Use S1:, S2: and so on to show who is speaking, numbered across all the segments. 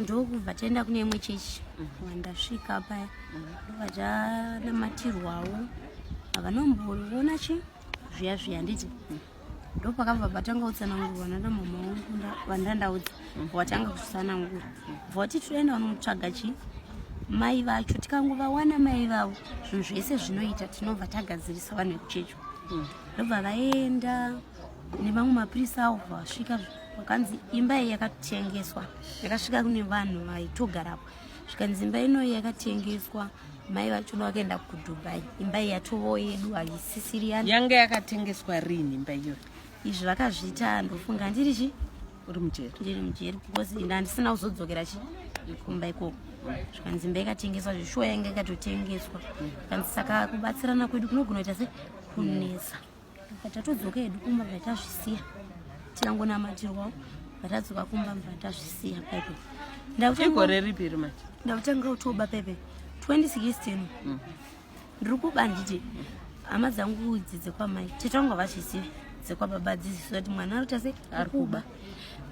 S1: Ndokubva taenda kune imwe chechi. Vandasvika paya, ndobva tanamatirwawo, havanomboona chi zviya zviya, handiti? Ndopakabva patanga kutsanangurwa nana mama wangu vandandaudza, watanga kutsanangura, bva wati toenda vanomutsvaga chi mai vacho. Tikangovawana mai vavo, zvinhu zvese zvinoita, tinobva tagadzirisa vanhu vekuchechi. Ndobva vaenda nevamwe mapurisa avo, vasvika vakanzi imba iyi yakatengeswa, yakasvika kune vanhu vaitogarapo. Zvikanzi imba inoyi yakatengeswa, mai vachona vakaenda kuDubai, imba iyi yatovawo yedu, haisisiri yani.
S2: Yanga yakatengeswa rini imba iyoyo?
S1: Izvi vakazviita, ndofunga ndiri chi
S2: Uri mujeri?
S1: Ndiri mujeri, because ndandisina kuzodzokera chi kumba ikoko. Zvikanzi imba ikatengeswa, zvishuwa yanga ikatotengeswa. Zvikanzi saka kubatsirana kwedu kunogona kuita se kunetsa. Bva tatodzoka hedu kumba, bva tazvisiya, tikangonamatirwawo, bva tadzoka kumba, bva tazvisiya paipe.
S2: Igore ripi iri manje?
S1: Ndakutanga kutoba pepe 2016. Ndiri kuba, nditi hama dzangu idzi dzekwamai, tete vangu havazvizivi, dzekwababa dziziva kuti mwana ari kuita sei, ari kuba.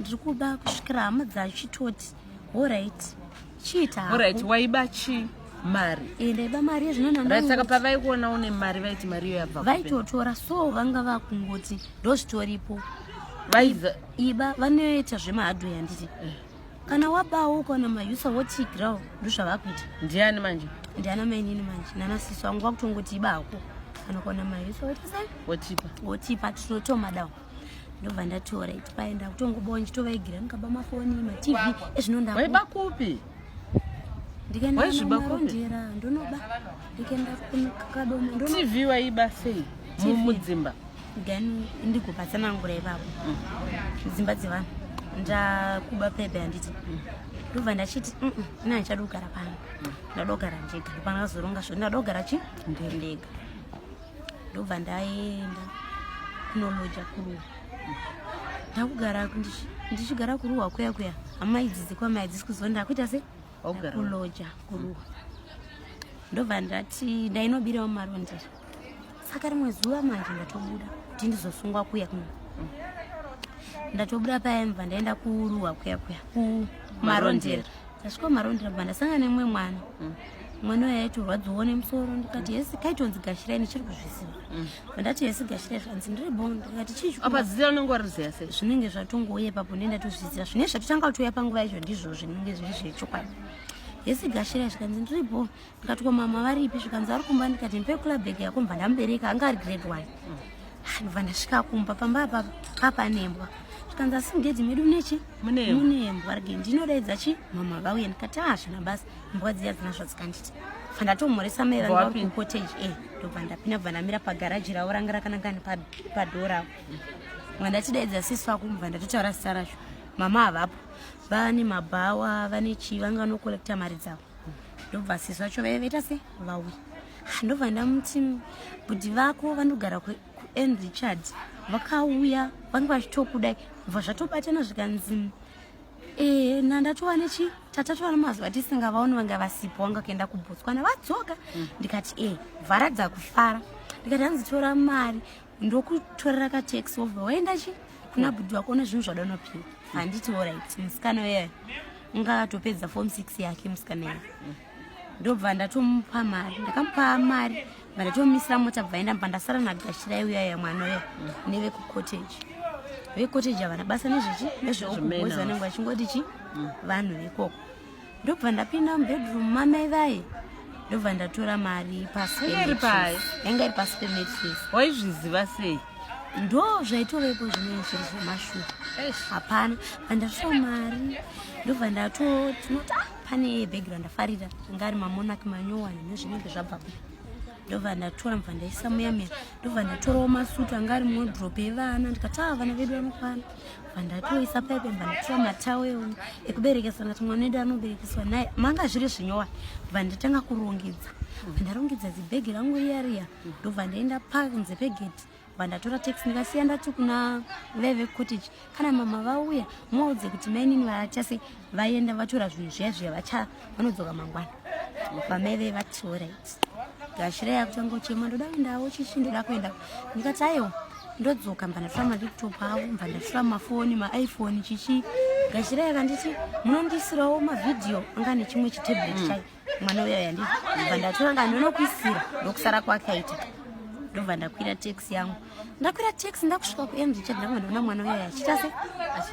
S1: Ndiri kuba kusvikira hama dzachitoti, "Alright, chiita hako."
S2: Alright, waiba chi mari?
S1: Ndaiba mari yezvino.
S2: Right, saka pavaikuona une mari, vaiti mari iyo yabva kupi?
S1: Vaitotora, so vanga vakungoti ndozvitoripo.
S2: Vaiza
S1: Iba, vanoita zvemahardware, handiti? Kana wabawo, ukaona mayusa, wotigirawo, ndozvavakuita.
S2: Ndiani manje?
S1: Ndiana mainini manje, nana sisi vangu, vakutongoti iba hako, kana kuona mayusa, woita sei?
S2: Wotipa.
S1: Wotipa, tinotomadawo. Ndobva ndatora iti paenda kutongobawo, ndichitovaigira, ndikaba mafoni, maTV ezvino.
S2: Waiba kupi?
S1: Ndikaenda
S2: Waizviba kupi?
S1: Marondera ndonoba, ndikaenda Kadoma ndonoba.
S2: TV waiba sei?
S1: TV.
S2: Mudzimba?
S1: Gani ndigopatsanangura ipapo. Dzimba dzevanhu ndakuba pepe, handiti? Ndobva ndachiti, ina handichadi kugara pano, ndada kugara ndega." Ndopandakazoronga zvo ndada kugara chi ndega. Ndobva ndaenda kunoloja kuRuwa. Ndakugara ndichigara kuRuwa kuya kuya, hama idzi dzekwamai hadzisi kuziva ndakuita sei.
S2: Wakugara
S1: Kuloja kuRuwa. Ndobva ndati ndainobirawo Marondera. Saka rimwe zuva manje ndatobuda kuti ndizosungwa kuya kuno, ndatobuda paya, mbva ndaenda kuRuwa kuya kuya, kuMarondera. Ndasvika kuMarondera, bva ndasangana nemumwe mwana. Mwana uyo aitorwadziwawo nemusoro. Ndikati, "Hesi." Kaitonzi Gashirai, ndichiri kuzviziva. Bva ndati, "Hesi Gashirai." Zvanzi, "Ndiri bo." Ndikati, "Chii
S2: Apa zita unenge wariziva sei?
S1: Zvinenge zvatongouya ipapo, ndenda tozviziva zvinenge zvatotanga kutouya panguva yacho, ndizvo zvinenge zviri zvechokwadi. "Hesi Gashirai." Zvikanzi, "Ndiripo." Ndikati, "Ko mama varipi?" Zvikanzi, "Ari kumba." Ndikati, "Ndipe cooler bag yako." Mbva ndamubereka, anga ari grade 1. Ah, ndobva ndasvika kumba. Pamba apa papanembwa. Zvikanzi, "Asi mugedhi medu nechi
S2: Mune imbwa."
S1: Mune mbwa, rege ndinodaidza chi mama vauye. Ndikati, "Ah, zvina basa, mbwa dziya dzina zvadzikanditi." Bva ndatomhoresa mai vanga vari
S2: Wapinda.
S1: kucottage. Ndobva ndapinda, bva ndamira pagaraji ravo, ranga rakananga nepadhoo ravo. Bva ndatidaidza sisi vako, bva ndatotaura zita racho. "Mama havapo, vane mabhawa, vane chii, vanga vanokolekta mari dzavo." Ndobva sisi vacho vaive vaita se vauya. Ah, ndobva ndamuti, "Bhudhi vako vanogara kuN Richard vakauya, vanga vachitokudai." Bva zvatobatana. Zvikanzi, "Nandatova nechi tatatova nemazuva tisingavaoni, vanga vasipo, vanga kuenda kuBotswana, vadzoka." Ndikati, Vharadza kufara. Ndikati, "Hanzi tora mari, ndokutorera kataxi, wobva waenda chi kuna bhudhi wako une zvinhu zvadanopiwa." Handiti? Alright. Musikana uyayo unga atopedza form 6 yake, musikana iyayo. Ndobva ndatomupa mari, ndakamupa mari, bva ndatomumisira mota, bva enda. Bva ndasara naGashirai uyaya, mwana uya, nevekucottage. Vecottage havana basa nezvechi nezveokubozi, vanenge vachingoti chi vanhu vekoko. Ndobva ndapinda mubedroom mamai vaye, ndobva ndatora mari pasi.
S2: Yanga iri pai?
S1: Yanga iri pasi pemattress.
S2: Waizviziva sei?
S1: Ndo zvaitovepo zvinenge zviri zvemashuwa, hapana. Pandatora mari, ndobva ndato tinoti, ah, pane bhegi randafarira, anga ari mamonaki manyowani nezvinenge zvabvapo. Ndobva ndatora, mbva ndaisa muya muya. Ndobva ndatorawo masutu anga ari muwardrobe evana. Ndikati, "Ah, vana vedu vanokwana." Bva ndatoisa paipe. Bva ndatora matawel ekuberekesa, ndati mwana wedu anoberekeswa naye, manga zviri zvinyowani. Bva ndatanga kurongedza, bva ndarongedza zibhegi rangu riya riya. Ndobva ndaenda panze pegeti, bva ndatora taxi, ndikasiya ndati kuna veve cottage, "Kana mama vauya, muvaudze kuti mainini vachase vaenda, vatora zvinhu zviya zviya, vacha vanodzoka mangwana." Vamai veve vati, "Alright." Gashirai akutanga kuchema, "Ndoda kuendawo chichi, ndoda kuenda." Ndikati, "Aiwa, ndodzoka." Mbva ndatora malaptop avo, mbva ndatora mafoni, maiPhone, chichi. Gashirai akanditi munondiisirawo mavhidhiyo anga nechimwe chitablet chake mwana uya yanditi ndobva ndatora nga ndonokuisira ndokusara kwakaita. Ndobva ndakwira taxi yangu, ndakwira taxi, ndakusvika kuMG chete, ndabva ndaona mwana uya achiita se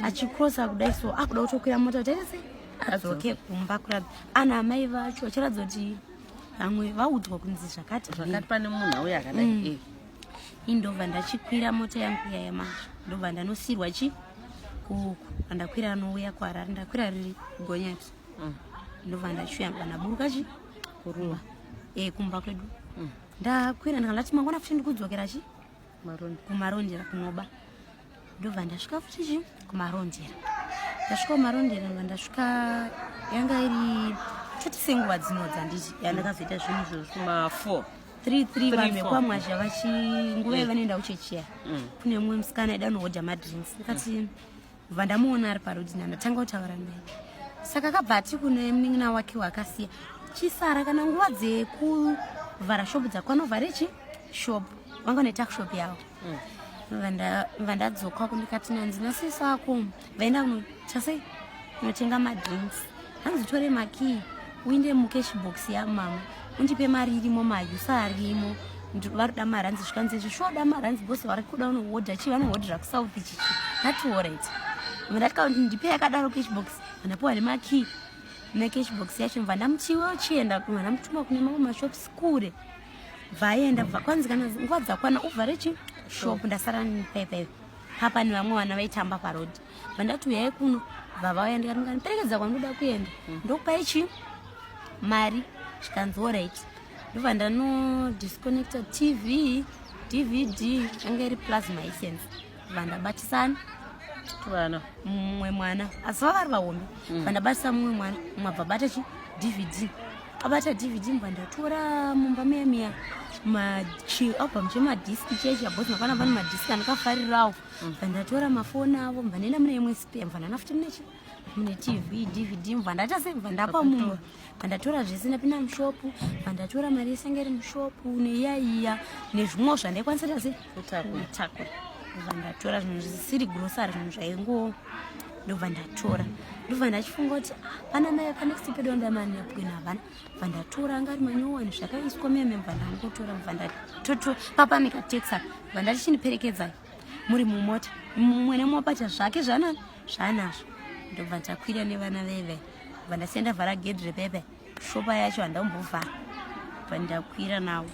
S1: achikrosa kudai, so akuda kutokwira mota kuti aite se adzoke kumba. Kuratidza ana amai vacho achiratidza kuti vamwe vaudzwa kunzi zvakati.
S2: Zvakati pane munhu auya akadai.
S1: Indobva ndachikwira mota yangu iyaya manje, ndobva ndanosirwa chi kuku andakwira anouya kuHarare, ndakwira riri gonyeti. Ndobva ndachiuya, ndobva ndaburuka chi
S2: Kuruwa.
S1: E, kumba kwedu. Ndakwira, ndikandati mangwana futi ndikudzokera chi
S2: Marondi.
S1: Kumarondera kunoba. Ndobva ndasvika futi chi kumarondera, ndasvika kumarondera, ndobva ndasvika, yanga iri toti senguva dzino dzanditi yandakazoita zvinhu izvozvo.
S2: Kuma 4.
S1: 3 3.
S2: Three,
S1: Vanhu
S2: four.
S1: vekwamwazha vachi nguva yavanoenda kuchechiya. Kune mumwe musikana aida kunohodha madrinks, ndikati bva ndamuona ari parodi, ndandatanga kutaura naye, saka akabva ati kune munin'ina wake waakasiya chisara kana nguva dzekuvhara shopu dzakwanovhare chi shop vanga netuckshop yavo. Bva ndadzoka ndikati nanzi nasisi ako vaenda kunochasei kunotenga madrinks, hanzi tore makii uinde mucash box yamama undipe mari irimo, mayusa arimo, varikuda maranzi. Zvikanzi izvi shoda maranzi boss vari kuda unohodha chii, vanohodhera kuSouth chichi. Ndati alright, ndati kuti ndipe yakadaro cash box, ndapiwa nemakii necash box yacho. Mva ndamutiwe chienda, bva ndamutuma kune mamwe mashops kure, bvaenda, bva kwanzi kana nguva dzakwana uvhare chi shop. Ndasara paipai papa nevamwe vana vaitamba parodhi, bva ndati uyai kuno, bva vauya, ndikati mukaniperekedza kwandoda kuenda ndokupai chi mari. Zvikanzi alright. Ndobva ndanodisconnecta TV, DVD yanga iri plasma Hisense, bva ndabatisana
S2: Vana.
S1: Mumwe mwana, asi vava vari vahombe. Bva ndabatisa mumwe mwana, mumwe abva bata chi DVD, abata DVD, mbva ndatora mumba muya muya chialbum chemadhiski chechi abhosi mapana pane madhiski andakafarirawo. Bva ndatora mafoni avo, mbva ndaenda mune imwe spare, mbva ndana futi mune chi mune TV, DVD, mbva ndaita sei, mbva ndapa mumwe, bva ndatora zvese, ndapinda mushopu, bva ndatora mari yese yanga iri mushopu neiyaiya nezvimwewo zvandaikwanisa ta sei
S2: Kutakura.
S1: Kutakura. Ndobva ndatora zvinhu zvisiri grocery, zvinhu zvaingo, ndobva ndatora, ndobva ndachifunga kuti ah, pana mai panext pedu ndamanapkin havana. Bva ndatora anga ari manyowani zvakaiswa meme, bva ndangotora, bva ndatoto papa nikatexa, bva ndati chindiperekedzai muri mumota, mumwe nemwabata zvake zvana zvaanazvo. Ndobva ndakwira nevana veve, bva ndasiya ndavhara gedhi repepe, shopa yacho handambovhara, bva ndakwira navo,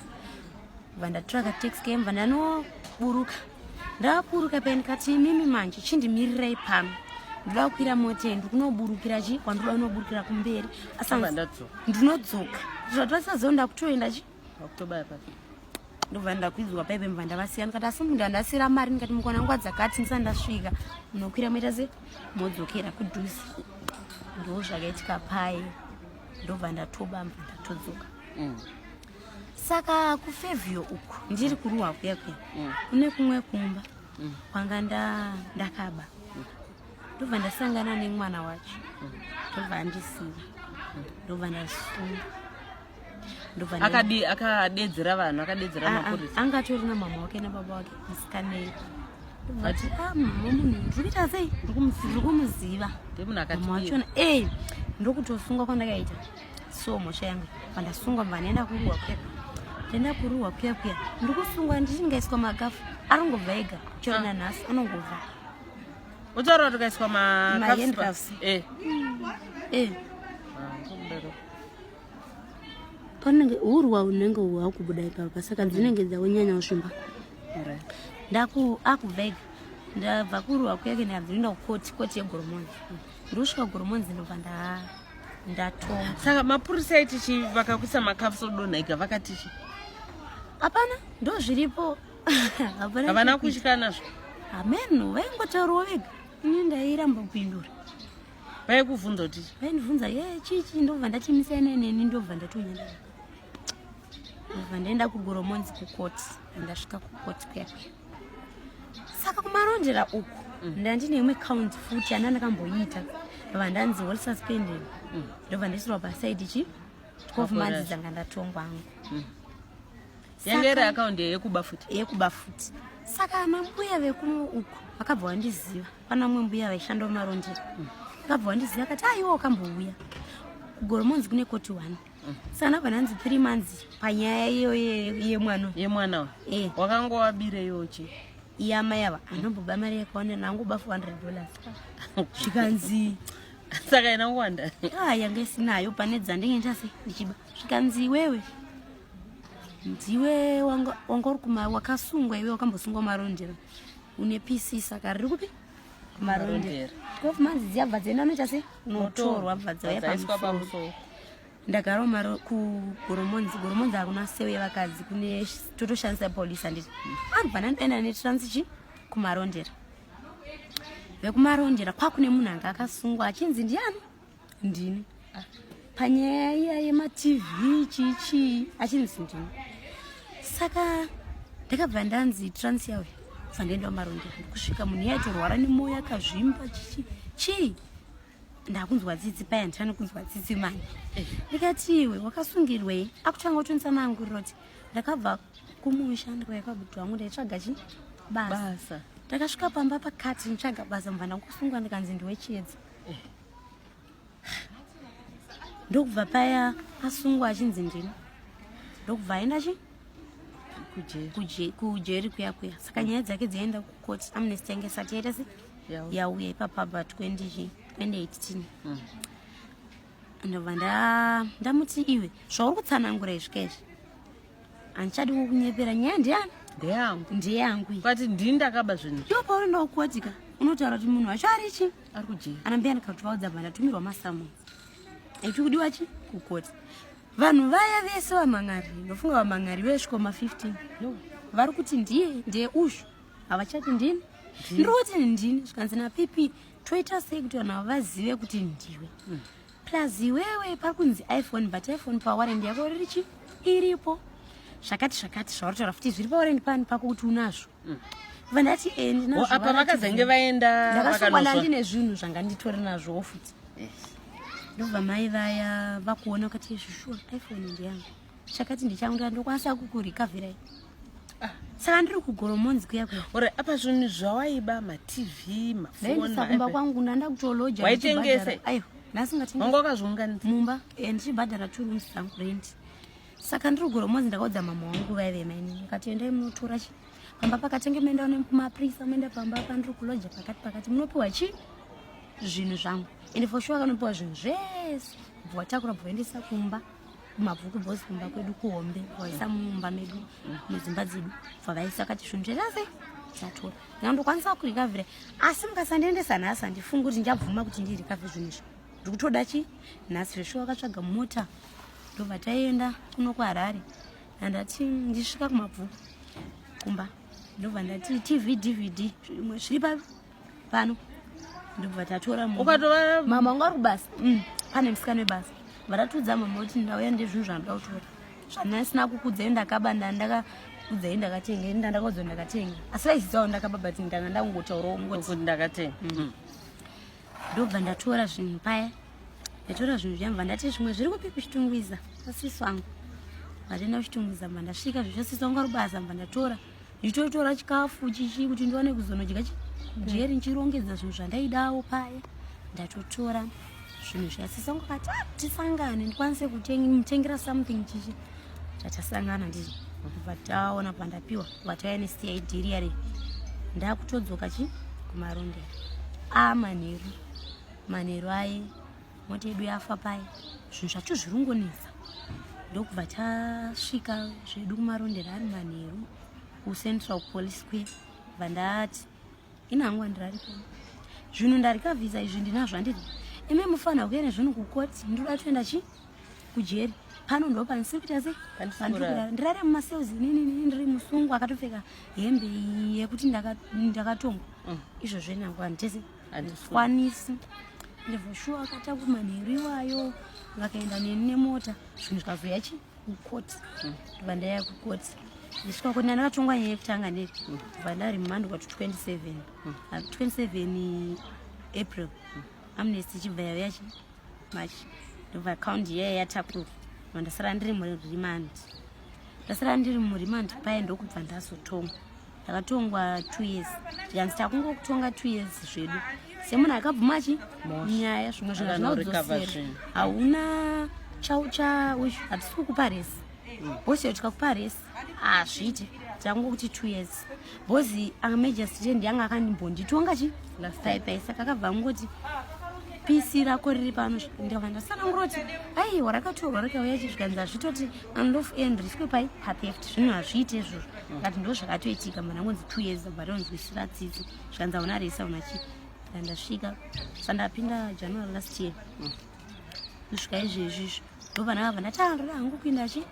S1: bva ndatora kataxi kemva, bva ndanoburuka. Ndaburuka pe ndikati imimi manje chindimirirai pano, ndoda kukwira mota iyi, ndikunoburukira chi kwandoda kunoburukira kumberi asi
S2: Ndobva ndadzoka.
S1: Ndinodzoka zvatwasazo ndakutoenda chi
S2: Wakutobaya papi?
S1: Ndobva ndakwidzwa paipe, mbva ndavasiya, ndikati asi munhu andasiyira mari, ndikati mukona nguva dzakati ndisati ndasvika munokwira moita se modzokera kudhuze. Ndo zvakaitika pai, ndobva ndatoba, mbva ndatodzoka. Saka kuFairview uku ndiri kuruwa kuya kuya kune kumwe kumba kwanga ndakaba, ndobva ndasangana nemwana wacho, ndobva andisiya, ndobva ndasunga, ndobva
S2: Akadi akadedzera vanhu, akadedzera
S1: Ah, ah,
S2: mapurisa.
S1: Anga atori namama wake nababa wake musikanei. Ndobva ah, mama munhu ndiri kuita sei, ndiri kumuziva.
S2: Ndemunhu
S1: Mama
S2: akati
S1: wachona e ndokutosungwa kwandakaita. So mhosva yangu, pandasungwa mbva ndaenda kuruwa kuya, ndaenda kuruwa kuya kuya, ndikusungwa ndichingaiswa makafu, arongobva ega chero
S2: Ah.
S1: nanhasi anongobva.
S2: Utaura kuti ukaiswa
S1: Ma-handcuffs.
S2: Eh.
S1: E.
S2: Ah, ndokudaro.
S1: Panenge urwa unenge hwakubuda ipapa, saka dzinenge dzaunyanya kusvimba.
S2: Alright.
S1: Ndaku akubva ega, ndabva kuruwa kuyake, ndabva kukoti, koti yeGoromonzi. Ndosvika Goromonzi, ndobva ndatonga.
S2: Saka mapurisa aiti chi vakakuisa makafusi odonha ega, vakati chi?
S1: Hapana, ndo zviripo. Hapana
S2: Havana
S1: chekuita.
S2: kutya nazvo?
S1: Hameno, vaingotaurawo vega, ini ndairamba kupindura.
S2: Vaikuvhunza kuti chi?
S1: Vaindibvunza ye chichi, ndobva ndati misiyana neni, ndobva ndatonya, ndobva ndaenda kuGoromonzi kukoti. Ndasvika kukoti kuya kuya, saka kumarondera uku ndandine imwe count futi yana ndakamboiita, ndobva ndanzi hold suspended, ndobva ndaisirwa pasaidi chi 12 months dzanga ndatongwa hangu.
S2: Yange iri akaundi yekuba futi?
S1: Yekuba futi. Saka mambuya vekuno uku vakabva vandiziva, pana mumwe mbuya vaishanda mumarondera. Akabva wandiziva akati aiwa wakambouya kugoromonzi kune koti one. Saka ndabva ndanzi 3 months panyaya iyo yemwana.
S2: Yemwana.
S1: Eh.
S2: Wakangowabire chi?
S1: Iye amai ava anomboba mari yakaona, nangoba $400, zvikanzi
S2: Saka ina kuwanda.
S1: Ah, yanga isinayo pane dzandinge ndase ndichiba. Zvikanzi iwewe ndiwe wanga uri kuma wakasungwa, iwe wakambosungwa Marondera, une PC, saka riri kupi? Kumarondera.
S2: Marondera.
S1: 12 months dziyabva dzienda unoita sei, unotorwa, bva dzauya
S2: dzaiswa
S1: pamusoro.
S2: Pamusoro.
S1: Ndagara maro kuGoromonzi. Goromonzi hakuna cell yevakadzi, kune totoshandisa polisi, handiti? Anobva nandaenda netrans chi kuMarondera. Vekumarondera kwakune munhu anga akasungwa achinzi ndiani, ndini panyaya iya yemaTV chichii, achinzi ndini. Saka ndakabva ndanzi trans yawe, bva ndaenda kumarondera. Ndikusvika, munhu iye aitorwara nemwoyo, akazvimba, chichi chii. Ndakunzwa tsitsi paya, ndichani kunzwa tsitsi mani. Ndikati, "Iwe wakasungirwei?" Akutanga kutonditsanangurira kuti ndakabva kumusha, ndikauya kwabuti wangu, ndaitsvaga chi basa.
S2: Basa.
S1: Ndakasvika pamba pakati nditsvaga basa, mubva ndangosungwa, ndikanzi ndiwechiedza. Ndokubva paya asungwa achinzi ndini, ndokubva aenda chi
S2: kujeri.
S1: Kujeri kuya kuya. Saka nyaya dzake dzienda kukoti, amnesty yange isati yaita se
S2: Yauya.
S1: Yauya ipapapa 20 2018. Ndobva ndamuti, "Iwe, zvauri kutsanangura izvi kaizvi, handichadi kukunyepera, nyaya ndiyani?"
S2: Ndeyangu.
S1: Ndeyangu iyi.
S2: Kwati ndini ndakaba zvinhu.
S1: Iwo paunoenda kukotika unotaura kuti munhu wacho ari chi
S2: Ari kujeri.
S1: Ana mbuya ndikatovaudza, bva ndatumirwa masummons echikudiwa chi kukoti. Vanhu vaya vese vamang'ari, ndofunga vamang'ari vesvika ma15 vari kuti ndiye, ndiye uzhu, havachati ndini. Ndiri kuti ndini, zvikanzi naPP, toita sei kuti vanhu ava vazive kuti ndiwe? Plus iwewe pari kunzi iPhone, but iPhone pawarrant yako riri chi iripo, zvakati zvakati zvauri taura futi zviri pawarrant pani pako kuti unazvo. Bva ndati, "E, ndinazvo."
S2: Apa
S1: Varatidzei.
S2: vakazenge vaenda
S1: Ndakasungwa
S2: vakanozwa.
S1: ndandine zvinhu zvanga nditori nazvowo futi. Ndobva mai vaya vakuona kuti zvishuwa iPhone ndeyangu, chakati ndichangu, ndokwanisa kukurikavhirai. Saka ndiri kugoromonzi kuya kuya.
S2: Ore apa zvinhu zvawaiba, maTV,
S1: Ndaendesa
S2: mafoni?
S1: kumba kwangu, ndanda kutoloja.
S2: Waitengesa?
S1: Aiwa, ndasingatengesi.
S2: Wanga wakazviunganidza?
S1: Mumba, ndichibhadhara two rooms dzangu rent. Saka ndiri kugoromonzi, ndakaudza mama wangu vaive maini, ndikati, "Endai munotora chi pamba pakatenge, moenda kumapurisa, moenda pamba pandiri kuloja pakati pakati, munopiwa chi zvinhu zvangu." Ende for sure akanopiwa zvinhu zvese, bva watakura, bva waendesa kumba kumabvuku bhozi, kumba kwedu kuhombe, vaisa mumba medu, mudzimba dzedu, bva vaisa. Kati zvinhu zvese tatora, ndandokwanisa kurikavhira, asi mukasandiendesa nhasi, handifungi kuti ndichabvuma kuti ndirikavhe zvinhu izvi. Ndiri kutoda chi nhasi. Zveshuwa wakatsvaga mota, ndobva taenda kuno kuHarare. Andati ndisvika kumabvuku kumba, ndobva ndati TV, DVD, zvimwe zviri pano, ndobva tatora mumba.
S2: Ukatova
S1: Mama wangu ari kubasa, pane musikana webasa. Varatiudza mama kuti ndauya ndezvinhu zvandoda kutora, zvandisina kukudzai ndakaba, ndandakakudzai ndakatenga, ndandakaudzwa ndakatenga, asi vaizivawo ndakaba, but ndanga ndangotaurawo ngoti
S2: kuti ndakatenga.
S1: Ndobva ndatora zvinhu paya, ndatora zvinhu zviya, bva ndati zvimwe zviri kupi? Kuchitungwiza asisi wangu. Vataenda kuChitungwiza, bva ndasvika zvisvo, wangu ari kubasa, bva ndatora, ndichitotora chikafu chichi kuti ndiwane kuzonodya jeri, ndichirongedza zvinhu zvandaidawo paya. Ndatotora zvinhu zviya, sisi wangu akati, "Ah, tisangane ndikwanise kumutengera something chichi." Tatasangana, ndii bva taona pandapiwa, vatauya neCID riyari. Ndakutodzoka chi kumarondera amanheru, manheru aye mota yedu yafa paya, zvinhu zvacho zviringonetsa. Ndokubva tasvika zvedu kumarondera ari manheru, kuCentral Police Square. Bva ndati, "Inhangu handiraripo, zvinhu ndarikavhisa izvi, ndinazvo, handiti? Ime mufanira kuuya nezvinhu kukoti, ndinoda toenda chi kujeri pano, ndo pandisiri kuita sei?"
S2: Pandisiri
S1: Pandiri
S2: kurara.
S1: kurara. Ndirare mumacells inini ndiri musungwa akatopfeka hembe yekuti ndakatongwa. Izvozvo inhangu handitese.
S2: Handisi.
S1: Kwanisi ndivoshuwa akataku manheru iwayo, vakaenda neni nemota, zvinhu zvikazoya chi kukoti. Ndobva ndaya kukoti, ndisvika kuti ndandakatongwa nyaya yekutanga, ndiri bva ndarimandwa to 27, Ah, 27 April, amnesty ichibva yauya chi March. Ndobva count iya yatakurwa, ndobva ndasara ndiri muremand. Ndasara ndiri muremand paya, ndokubva ndazotongwa. Ndakatongwa 2 years, zvikanzi takungokutonga 2 years zvedu. Semunhu akabvuma chi nyaya, zvimwe zvinhu hazvina
S2: Akanorecover
S1: kudzosera.
S2: zvinhu.
S1: Hauna chaucha uyu, hatisi kukupa resi bosi. Tikakupa resi hazviiti, tangokuti 2 years because magistrate yanga akandimbonditonga chi
S2: Last time.
S1: paipai. Saka akabva angoti, "PC rako riri pano." Ndikabva ndasanangura kuti aiwa, rakatorwa rikauya chisvikanzi hazvitoti unlawful end riswe pai patheft, zvinhu hazviite izvozvo. Kati ndo zvakatoitika. Munhu angonzi 2 years, bva tonzwisira tsitsi, zvikanzi hauna resi, hauna chii. Ndasvika sandapinda January last year kusvika izvezvi izvi, ndopandakabva ndati, "Ah, ndoda hangu kuinda chi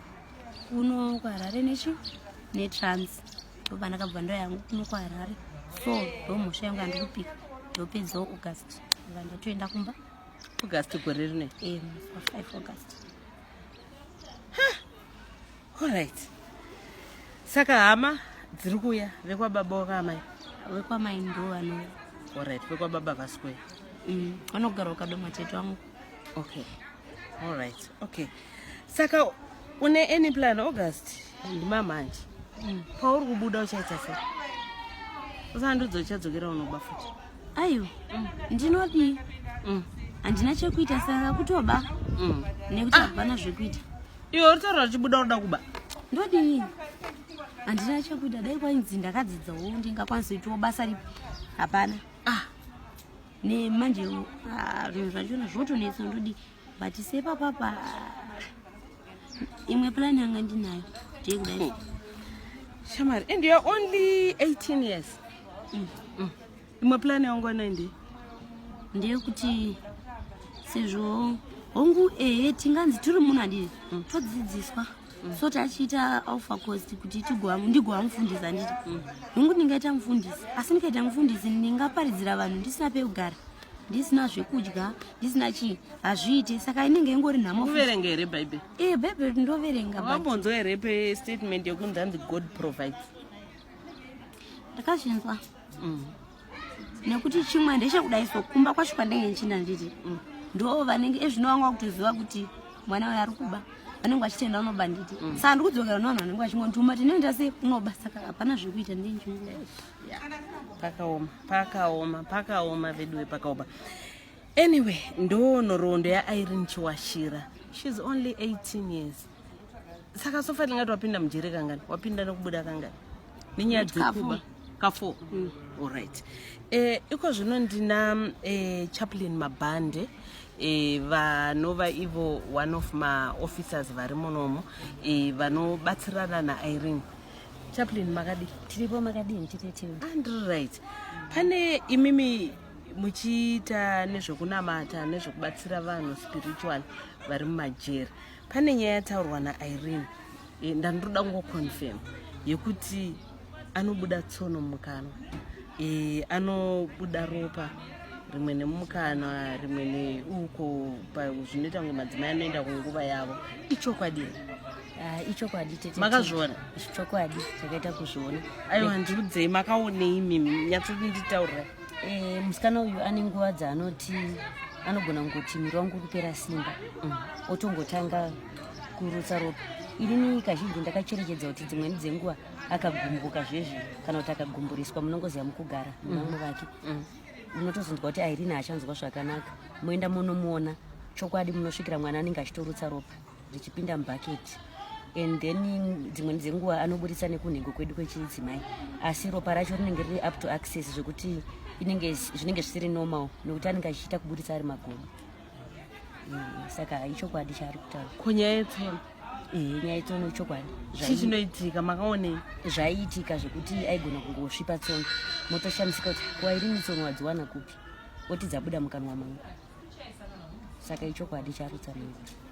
S1: kuno kuHarare nechi netrans." Ndopandakabva ndo yangu kuno kuHarare. So ndo mhosva yangu yandiri kupika. Ndopedzawo August, bva ndatoenda kumba.
S2: August gore rine?
S1: Musi wa5 August.
S2: Allright, saka hama dziri kuuya, vekwababa, wakaamai?
S1: Vekwamai ndo vanouya.
S2: Allright, vekwababa vasi kuuya?
S1: Vanogara ukadoma tete wangu.
S2: Okay, allright, okay. Saka une any plan? August ndimamanje. Pauri kubuda uchaita sei? Usandudza uchadzokera unoba futi?
S1: Aiwa, ndinodii? Handina chekuita, saka kutoba nekuti hapana zvekuita.
S2: Iwe uri taura uchibuda unoda kuba.
S1: Ndodii? Handina chekuita. Dai kwainzi ndakadzidzawo, ndingakwanisa kuitawo basa ripi? Hapana.
S2: Ah.
S1: Nemanje, ah, zvinhu zvachona zvotonetsa, ndodii? But sepapapa, imwe plan yanga ndinayo ndeyekudai.
S2: Shamari, and you are only 18 years. Imwe plan yangu anayo ndei?
S1: Ndeyekuti sezvo hongu, ehe, tinganzi tiri munhu handii, todzidziswa, so tachiita alpha course kuti ndigova mufundisi, handiti? Hongu, ndingaita mufundisi, asi ndikaita mufundisi ndingaparidzira vanhu ndisina pekugara, ndisina zvekudya, ndisina chii? Hazviite. Saka inenge ingori nhamo futi.
S2: Kuverenga here Bhaibheri?
S1: E, Bhaibheri ndoverenga, but
S2: Wambonzwa here pestatement yekunzi hanzi God provides?
S1: Ndakazvinzwa nekuti chimwe ndechekudai, so kumba kwacho kwandenge ndichinda, nditi ndo vanenge ezvino vanga kutoziva kuti mwana uyo ari kuba, vanenge vachitenda unoba, nditi saka ndiri kudzokera nevanhu vanenge vachingondituma, tinoenda sei kunoba? Saka hapana zvekuita, ndinjungu.
S2: Yeah. Pakaoma, pakaoma, pakaoma veduwe, pakaoma. Anyway, ndo nhoroondo yaIrene Chiwashira. She's only 18 years. Saka so far tingati wapinda mujere kangani? Wapinda nekubuda kangani nenyaya dzekuba? Ka4. Allright. Iko zvino ndina Chaplain Mabhande, vanova ivo one of maofficers vari munomo, vanobatsirana naIrene. Chaplain, makadii?
S3: Tiripo, makadini tete?
S2: Andiri right. Pane imimi muchiita nezvekunamata, nezvekubatsira vanhu spiritual vari mumajeri. Pane nyaya yataurwa naIrene, ndandoda kungoconfirm, yekuti anobuda tsono mumukanwa, anobuda ropa rimwe nemumukanwa, rimwe neuko, zvinoita kunge madzimai anoenda kunguva yavo. Ichokwadi here?
S3: Ah, ichokwadi tete.
S2: Makazviona?
S3: Chokwadi, chakaita kuzviona.
S2: Aiwa, ndiudzei, makaonei mimi? Nyatsokunditaurira.
S3: Musikana uyu ane nguva dzaanoti anogona kungoti, "Miri wangu uri kupera simba," otongotanga kurutsa ropa. Inini kazhinji ndakacherechedza kuti dzimweni dzenguva akagumbuka zvezvi kana kuti akagumburiswa, munongoziva mukugara nevamwe vake, unotozonzwa kuti Irene achanzwa zvakanaka. Moenda munomuona, chokwadi munosvikira mwana anenge achitorutsa ropa richipinda mubhaketi. And then dzimweni dzenguva anoburitsa nekunhengo kwedu kwechidzimai, asi ropa racho rinenge riri up to access, zvekuti inenge zvinenge zvisiri normal, nekuti anenge achiita kuburitsa ari magodo. Saka ichokwadi chaari kutaura.
S2: Ko nyaya yetsono?
S3: Ehe, nyaya yetsono ichokwadi.
S2: Chii chinoitika? Makaonei?
S3: Zvaiitika zvekuti aigona kungosvipa tsono, motoshamisika kuti kwairini tsono wadziwana kupi, oti dzabuda mukanwa mangu. Saka ichokwadi charutsanangura.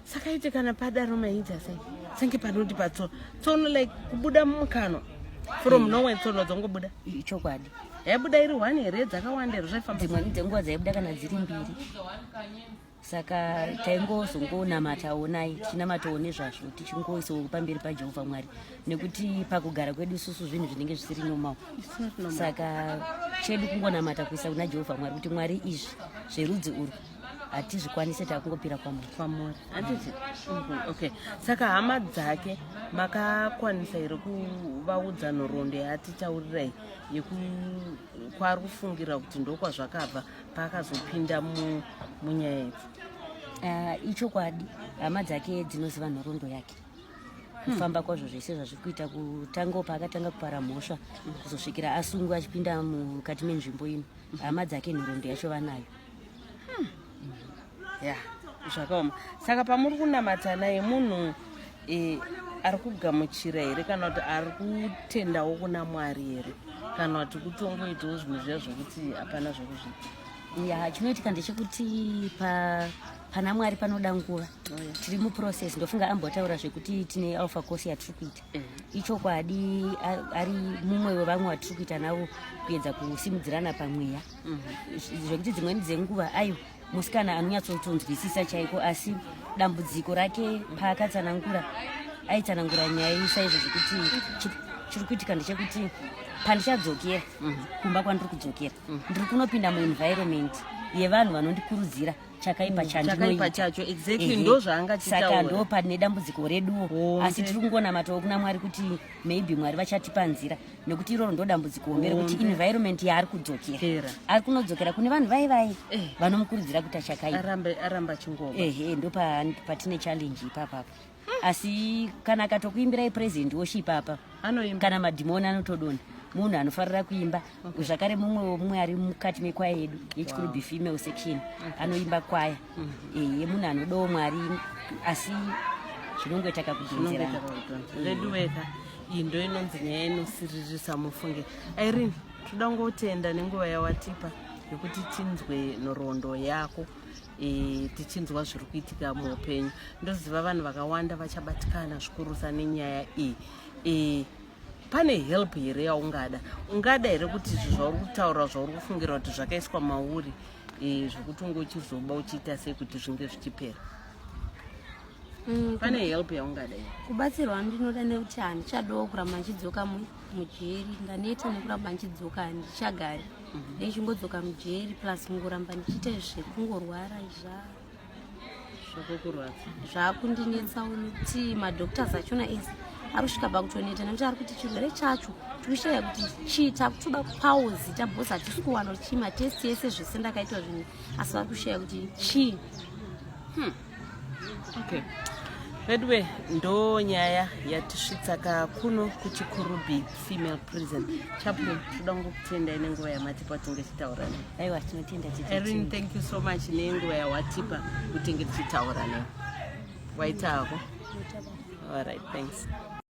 S2: Saka ite kana padaro maiita sei? Senge panoti patsono, tsono like kubuda mumukanwa from nowhere, tsono dzongobuda?
S3: Ichokwadi.
S2: Yaibuda iri one here, dzakawanda here? Zvaifamba?
S3: Dzimweni dzenguva dzaibuda kana dziri mbiri. Saka taingozongonamatawo naye, tichinamatawo nezvazvo, tichingoisawo pamberi paJehovha Mwari, nekuti pakugara kwedu isusu zvinhu zvinenge zvisiri normal.
S2: It's not normal.
S3: Saka chedu kungonamata, kuisa kuna Jehovha Mwari kuti, "Mwari, izvi zverudzi urwu Hatizvikwanise, takungopira kwamuri.
S2: Kwamuri, handiti? Okay, saka hama dzake makakwanisa here kuvaudza nhoroondo yaatitaurirai yekwaari kufungira kuti ndokwazvakabva paakazopinda munyaya idzi?
S3: Ichokwadi, hama dzake dzinoziva nhoroondo yake, kufamba kwazvo zvese zvazviri kuita, kutangawo paakatanga kupara mhosva kuzosvikira asungwa achipinda mukati menzvimbo ino. Hama dzake nhoroondo yacho vanayo.
S2: Ya, zvakaoma. Saka pamuri kunamata naye, munhu ari kugamuchira here, kana kuti ari kutendawo kuna Mwari here, kana kuti kutongoitawo zvimwe zviya zvokuti hapana zvokuzviita?
S3: Ya, chinoitika ndechekuti pana Mwari panoda nguva. Tiri muprocess. Ndofunga ambotaura zvekuti tine alpha course yatiri kuita. Ichokwadi, ari mumwe wevamwe watiri kuita navo kuedza kusimudzirana pamweya, zvekuti dzimweni dzenguva aiwa, musikana anonyatsotonzwisisa chaiko, asi dambudziko rake paakatsanangura, aitsanangura nyaya saizvo zvekuti chiri kuitika ndechekuti pandichadzokera kumba kwandiri kudzokera, ndiri kunopinda muenvironment yevanhu vanondikurudzira chakaipa.
S2: Chakaipa chacho, exactly, ndo zvaanga
S3: Saka
S2: achitaura.
S3: Ndo pane dambudziko reduwo.
S2: Hombe.
S3: Asi tiri kungonamatawo kuna Mwari kuti maybe Mwari vachatipa nzira, nekuti iroro ndo dambudziko hombe rekuti
S2: Hombe.
S3: environment yaari kudzokera,
S2: Kera.
S3: ari kunodzokera kune vanhu vai vai vanomukurudzira kuita chakaipa.
S2: Aramba achingova.
S3: Ehe, ndo patine challenge ipapapo. Asi kana akatokuimbirai praise and worship apa,
S2: Anoimba.
S3: kana madhimoni anotodonha. Munhu anofarira kuimba zvakare, mumwe womumwe ari mukati mekwaya yedu yeChikurubi female section, anoimba kwaya. Ehe, munhu anodawo Mwari, asi zvinongoita kakudhonzerana.
S2: Veduweka, iyi ndo inonzi nyaya inosiririsa, mufunge. Irene, toda ngotenda nenguva yawatipa yekuti tinzwe nhoroondo yako, tichinzwa zviri kuitika muupenyu. Ndoziva vanhu vakawanda vachabatikana zvikurusa nenyaya iyi. Pane help here yaungada? Ungada here kuti izvi zvauri kutaura, zvauri kufungira kuti zvakaiswa mauri, zvokuti unge uchizoba, uchiita sei kuti zvinge zvichipera? Pane help yaungada here?
S1: Kubatsirwa ndinoda, nekuti handichadawo kuramba ndichidzoka mujeri. Ndaneta nekuramba ndichidzoka, handichagari ndichingodzoka mujeri, plus kungoramba ndichiita zvekungorwara zva
S2: Zvakukurwadza.
S1: Zvakundinetsawo, nekuti madoctors achona ese ari kusvika pakutoneta, nekuti ari kuti chirwere chacho tikushaya kuti chii, takutoda kupawo zita because hatisi kuwana kuti chii. Matest ese, zvese ndakaitwa zvinhu, asi vari kushaya kuti chii.
S2: Okay, veduwe, ndo nyaya yatisvitsa ka kuno kuChikurubi Female Prison. Chaplain, toda ngokutendai nenguva yamatipa tinge tichitaura newe.
S3: Aiwa, tinotenda.
S2: Irene, thank you so much nenguva yawatipa kutinge tichitaura newe. Waitako. Alright, thanks.